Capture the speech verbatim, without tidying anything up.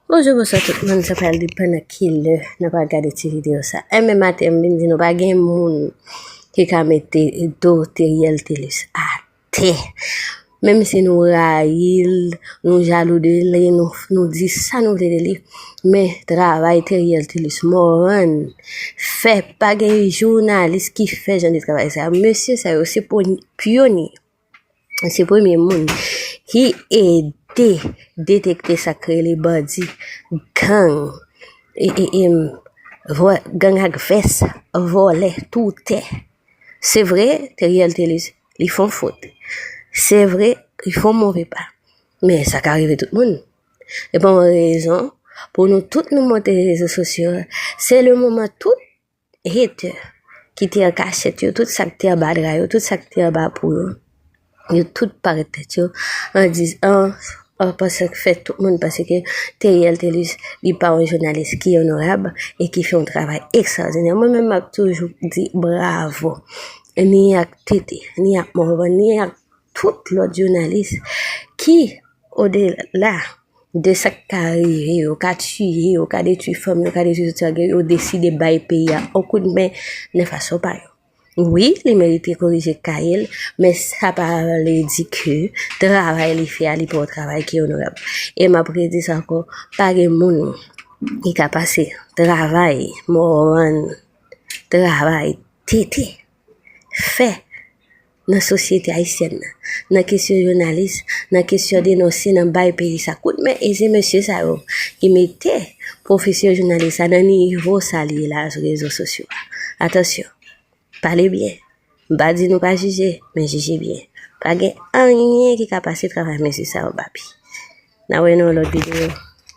Bonjou, bonswa tout moun, sa pral depann nan ki lè nou pral gade ti videyo sa. Enben maten, m vin di nou pa gen moun ki ka mete do Teriel Thelus atè. Menm si nou rayi l, nou jalou de li, nou, nou di sa nou vle de li, men travay Teriel Thelus Morvan fè, pa gen jounalis ki fè jan de travay sa. Mesye sa yo se pyonye. Se premye moun ki ede detekte sa k rele bandi, gang, e, e, e, vò-, gang ak vès, vòlè, toutè. Se vre, Teriel Thelus, li fè yon fot. Se vre, li fè yon move pa. Men sa ka rive tout moun. E pa yon rezon pou nou tout nou monte rezo sosyo. Se le moman tout hater ki te an kachèt yo, tout sa k te anba dra yo, tout sa k te anba po yo, yo tout parèt tèt yo an di, an, an panse k fè tout moun panse ke Teriel Thelus, li pa yon jounalis ki onorab e ki fè yon travay ekstraòdinè. Mwen menm, m ap toujou di bravo, ni ak Tete, ni ak Morvan, ni ak tout lòt jounalis ki, odela de sa k ka rive yo, ka tiye yo, ka detwi fanmi yo, ka detwi tout sa yo, yo deside bay peyi a yon kout men nan fason pa yo. Wi, li merite korije kay li, men sa pa vle di ke travay li fè a, li pa yon travay ki onorab. E m ap redi sa ankò, pa gen moun ki ka pase travay Morvan, travay Tete fè nan sosyete ayisyèn nan, nan kesyon jounalis, nan kesyon denonse, nan bay peyi sa kout men, e se mesye sa yo ki mete pwofesyon jounalis la nan nivo sa li ye la sou rezo sosyo a. Atansyon, pale byen. M pa di nou pa jije, men jije byen. Pa gen anyen ki ka pase travay mesye sa yo, papi. N a wè nan yon lòt videyo.